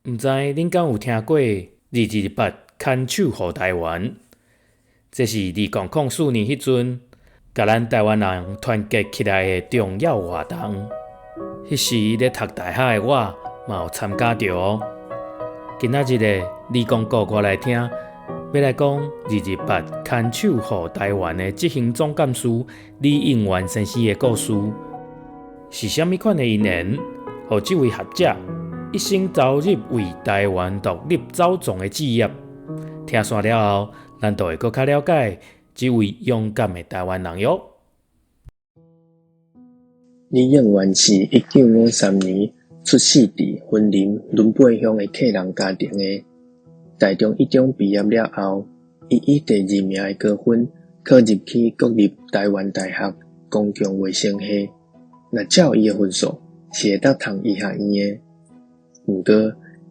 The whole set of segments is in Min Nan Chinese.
毋知恁敢有聽過二二八牽手予台灣？這是2004年彼陣，共咱台灣人團結起來的重要活動。彼時咧讀大學的我，嘛有參加著哦。今仔日的理工閣我來聽，欲來講二二八牽手予台灣的執行總幹事李應元先生的故事，是啥物款的因緣，予這位學者一生投入為台灣獨立走創的志業。聽煞了後，咱就會閣較了解這位勇敢的台灣人喲。李應元是1953年出世佇雲林崙背鄉的客人家庭的。台中一中畢業了後，伊以第二名的高分考入去國立臺灣大學公共衛生系。若照伊的分數，是會當讀醫學院的。毋過，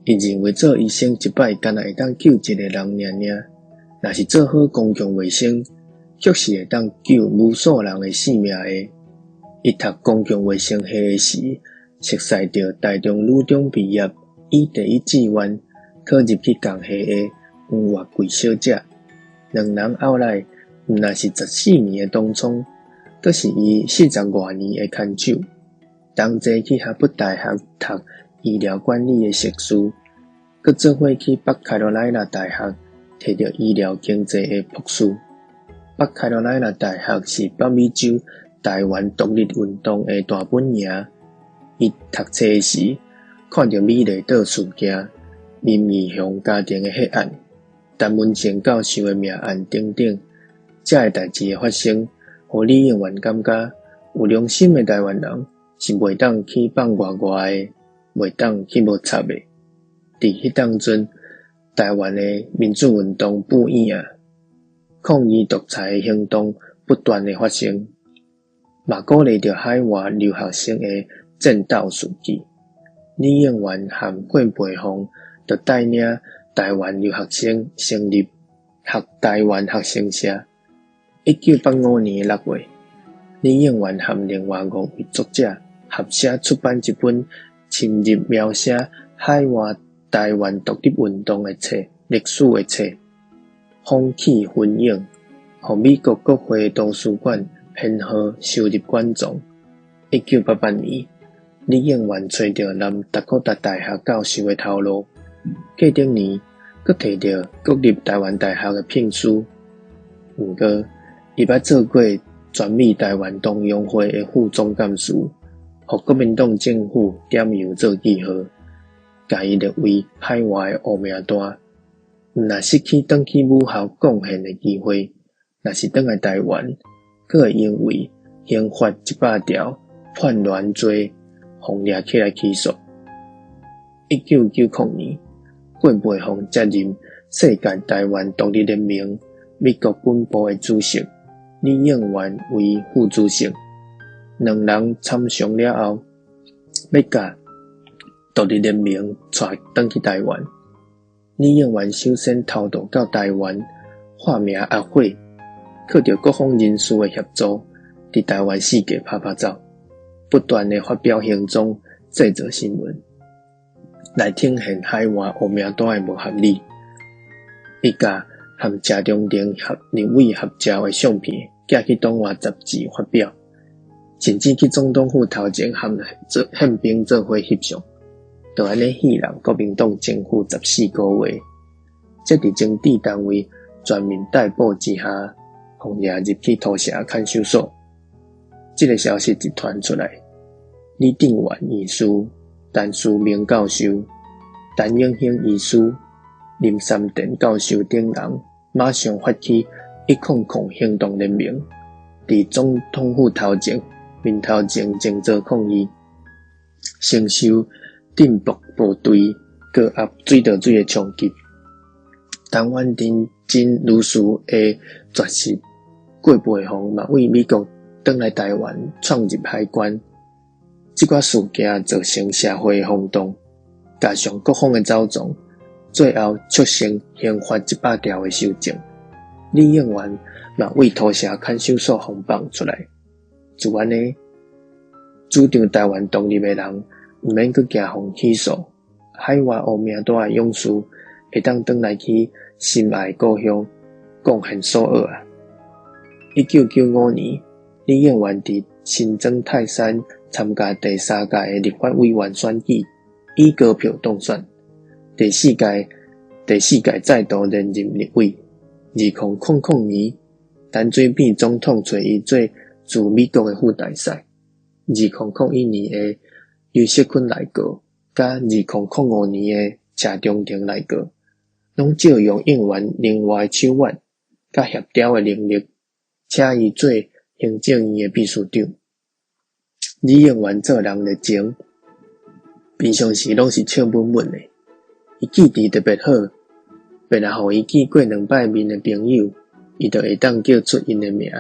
伊認為做醫生一擺干焦會當救一個人爾爾，若是做好公共衛生，卻是會當救無數人的性命的。伊讀公共衛生系的時，熟似著台中女中畢業，以第一志願考入去共系的黃月桂小姐。兩人後來毋但是14年的同窗，閣是伊40外年的牽手，同齊去哈佛大學讀醫療管理的碩士，閣做伙去北卡羅來納大學提著醫療經濟的博士。北卡羅來納大學是北美洲台灣獨立運動的大本營。伊讀冊時，看著美麗島事件、林義雄家庭的血案、陳文成教授的命案等等，這个代誌的發生，予李應元感覺有良心的台灣人是袂當去放外外的，袂當去無插的。佇彼當陣，台灣的民主運動布影啊，抗議獨裁的行動不斷的發生，嘛鼓勵著海外留學生的戰鬥士氣。李應元和郭培鳳就帶領台灣留學生成立學台灣學生社。1985年6月，李應元和另外五位作者合寫出版一本深入描寫海外台灣獨立運動的冊歷史的冊，風起雲湧，予美國國會圖書館編號收入館藏。1988年，李應元揣著南達科達大學教授的頭路，過頂年，閣提著國立臺灣大學的聘書。毋過，伊捌做過全美臺灣同鄉會的副總幹事，予國民黨政府點油做記號，共伊列為海外的烏名單。毋但失去轉去母校貢獻的機會，若是轉來臺灣，閣會因為刑法100條叛亂罪，予掠起來起訴。1990年，郭培鳳接任世界臺灣獨立聯盟美國本部的主席，李應元為副主席。兩人參詳了後，欲共獨立聯盟帶轉去臺灣。李應元首先偷渡到臺灣，化名阿火，靠著各方人士的協助，佇臺灣四界趴趴走，不斷的發表行蹤，製造新聞，來呈現海外烏名單的無合理。伊共和謝長廷合立委合照的相片寄去黨外雜誌發表，甚至去總統府頭前和做憲兵做伙翕相，就按呢戲弄國民黨政府14個月，才佇政治單位全面逮捕之下，予掠入去土城看守所。這个消息一傳出來，李定元醫師、陳思明教授、陳永興醫師、林三田教授等人，馬上發起一空空行動聯盟，佇總統府頭前、面頭前靜坐抗議，承受鎮暴部隊高壓水道水的衝擊。陳婉珍女士的絕食，郭培鳳嘛為美國轉來臺灣闖入海關，這寡事件造成社會轟動，加上各方的走狀，最後促成刑法100條的修正。李應元嘛為土城看守所放放出來，就按呢，主張臺灣獨立的人，毋免閣驚予起訴，海外烏名單的勇士，會當轉來去心愛的故鄉，貢獻所學啊！1995年，李應元佇新莊泰山參加第三屆的立法委員選舉，以高票當選。第四屆再度連任立委。2000年，陳水扁總統揣伊做駐美國的副大使。2001年的游錫堃內閣，佮2005年的謝長廷內閣，攏借用應元靈活的手腕，佮協調的能力，請伊做行政院的秘書長。李應元做人熱情，平常時攏是笑悶悶的。伊記憶特別好，便若予伊見過兩擺面的朋友，伊就會當叫出𪜶的名。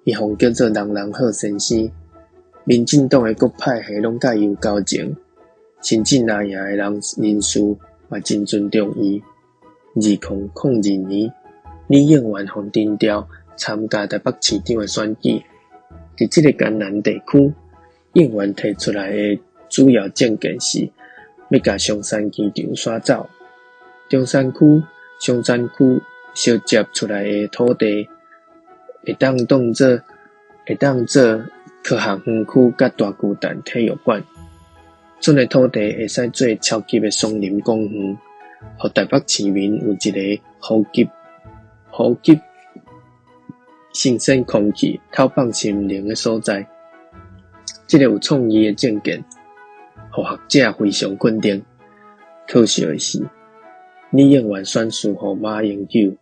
伊予人叫做人人好先生。民進黨的各派系攏佮伊有交情，甚至藍營的人士嘛真尊重伊。2002年，李應元予徵調參加台北市長的選舉。佇這个艱難地區，應元提出來的主要政見是欲共松山機場徙走。中山區、松山區相接出來的土地，會當做科學園區佮大巨蛋體育館。賰的土地會使做超級的松林公園，予台北市民有一个呼吸新鮮空氣、透放心靈的所在。這个有創意的政見，予學者非常肯定。可惜的是，李應元選輸予馬英九，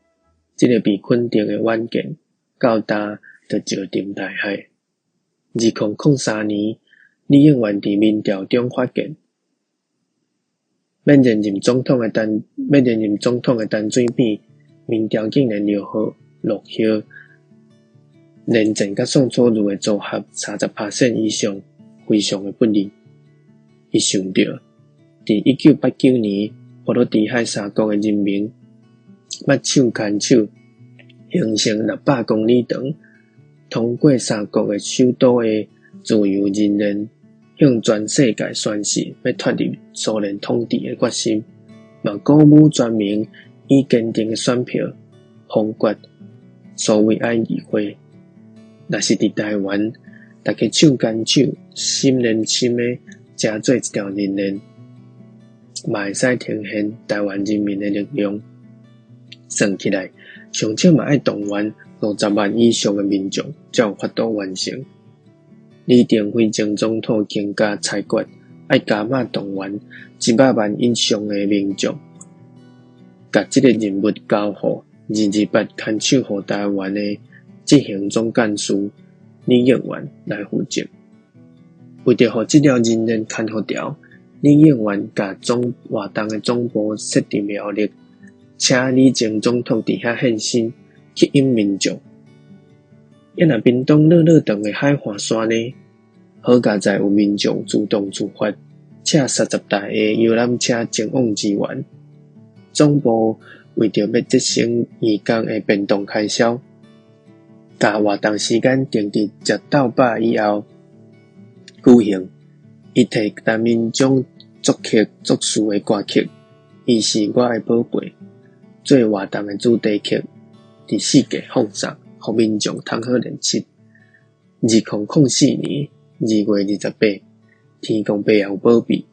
這个被肯定的遠見，到今就石沉大海。2003年，李應元佇民調中發現，欲連任總統的陳水扁，民調竟然落後連戰佮宋楚瑜的組合30%以上，非常的不利。伊想著，佇1989年，波羅的海三國的人民，捌手牽手，形成600公里長，通過三國的首都的自由人鏈，向全世界宣示欲脫離蘇聯統治的決心，嘛鼓舞全民以堅定的選票否決蘇維埃議會。若是佇台灣，大家手牽手、心連心的，成做一條人鏈，嘛會使呈現台灣人民的力量。算起來，上少嘛愛動員50萬以上的民眾，才有法度完成。李登輝前總統更加裁決，愛加碼動員100萬以上的民眾，共這个任務交予二二八牽手予台灣的執行總幹事李應元來負責。為著予這條人鏈牽予牢，李應元共總活動的總部設佇苗栗，請李前總統佇遐現身，吸引民眾。啊若屏東落落長的海岸線呢？好佳哉有民眾主動自發，請30台的遊覽車前往支援。總部為著欲節省義工的便當開銷，共活動時間定佇食透飽以後舉行。伊替陳明忠作曲作詞的歌曲《伊是我的寶貝》做活動的主題曲，佇四界放送，予民眾通好練習。2004年2月28，天公伯有保庇，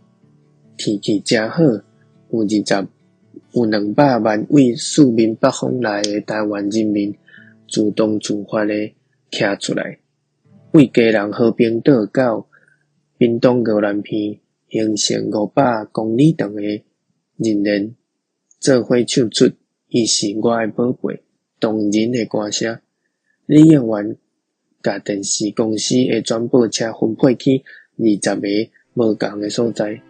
天氣誠好，有200萬位四面八方來的台灣人民主動自發的徛出來，對基隆和平島到屏東鵝鑾鼻形成500公里長的人鏈，做伙唱出《伊是我的寶貝》動人的歌聲。李應元共電視公司的轉播車分配去20个無仝的所在，予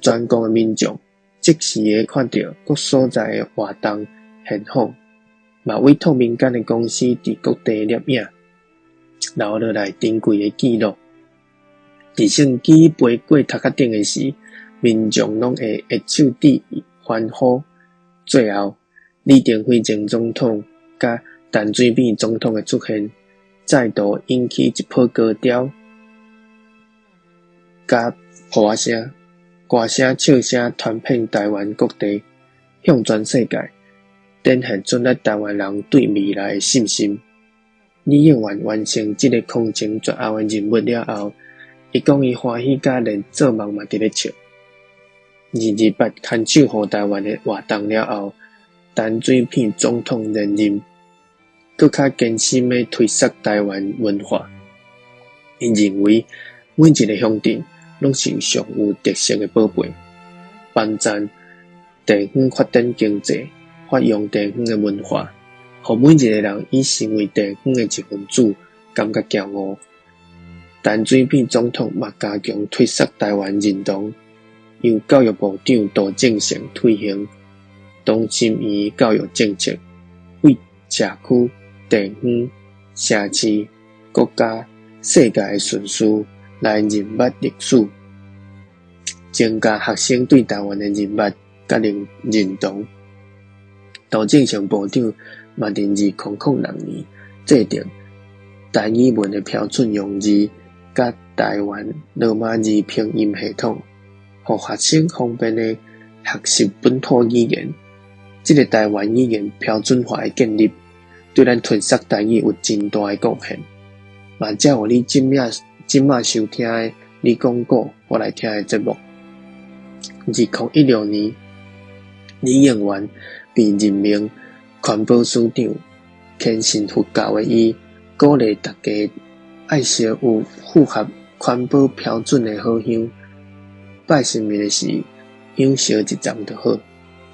全國的民眾即時的看著各所在的活動現況，嘛委託民間的公司佇各地攝影，留落來珍貴的記錄。直升機飛過頭殼頂的時，民眾攏會揮手致意歡呼。最後，李登輝前總統佮陳水扁總統的出現，再度引起一波高潮佮噗仔聲。歌聲笑聲傳遍臺灣各地，向全世界展現出咱臺灣人對未來的信心。李應元完成這個空前絕後的任務了後，伊講伊歡喜甲連做夢嘛佇咧笑。228牽手護臺灣的活動了後，陳水扁總統連任，閣較堅心欲推捒臺灣文化。伊認為每一個鄉鎮攏是上有特色的寶貝，幫贊地方發展經濟，發揚地方的文化，予每一個人以成為地方的一份子，感覺驕傲。陳水扁總統嘛加強推捒臺灣認同，由教育部長杜正勝推行同心圓教育政策，對社區、地方、城市、國家、世界的順序來認捌歷史，增加學生對臺灣的認捌佮認同。杜正勝部長嘛佇2006年制定台語文的標準用字，佮臺灣羅馬字拼音系統，予學生方便的學習本土語言。這个臺灣語言標準化的建立，對咱推捒台語有真大的貢獻。嘛才有你這馬收聽的你講古，我來聽的節目。2016年，李應元被任命環保署長，虔信佛教的伊，鼓勵大家愛燒有符合環保標準的好香，拜神明的時，香燒一叢就好。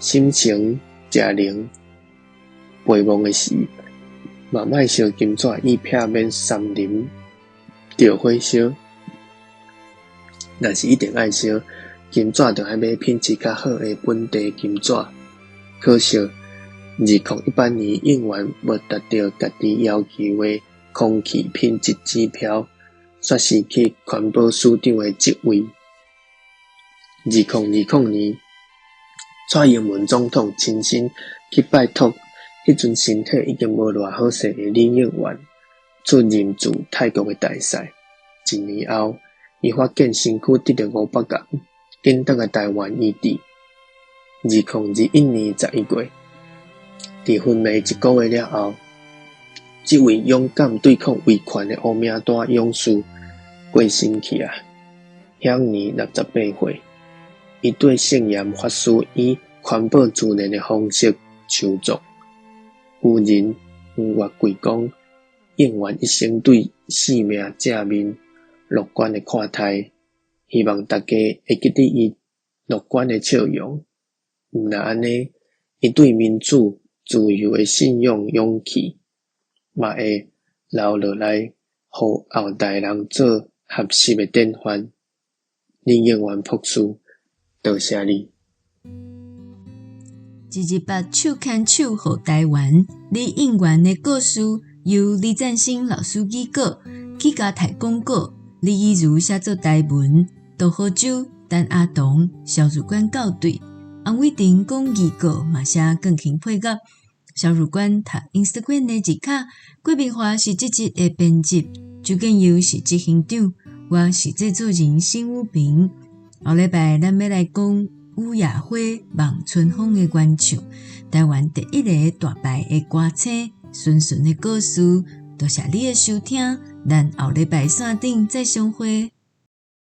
心誠誠靈，陪墓的時，嘛莫燒金紙，以避免山林著火燒。若是一定愛燒金紙，就愛買品質較好的本地金紙。可惜，2018年應元無達到家己要求的空氣品質指標，煞失去環保署長的職位。2020年，蔡英文總統親身去拜託彼陣身體已經無偌好勢的李應元出任駐泰國的大使。一年後，伊發現身軀得著500癌，緊轉來台灣醫治。2021年11月，佇昏迷一个月了後，這位勇敢對抗威權的烏名單勇士過身去矣，享年68歲。伊對聖嚴法師以環保自然的方式籌葬。夫人黃月桂講：應元一生對生命正面樂觀的看待，希望大家會記得伊樂觀的笑容。毋但按呢，伊對民主、自由的信仰勇氣，嘛會留落來，予後代人做學習的典範。李應元博士，多謝你。 228手牽手護臺灣，李應元的故事由李贊新老師擬稿，起家提講稿，李以如寫作台文，杜好洲、陳阿棟、蕭如冠校對，洪偉霆講義稿嘛寫鋼琴配樂，蕭如冠讀 Instagram 的字卡，郭明華是這集的編輯，周建佑是執行長，我是製作人辛武平。後禮拜咱欲來講雨夜花望春風的原唱，臺灣第一个大牌的歌星孫順的故事。多謝你的收聽，咱後禮拜線頂再相會。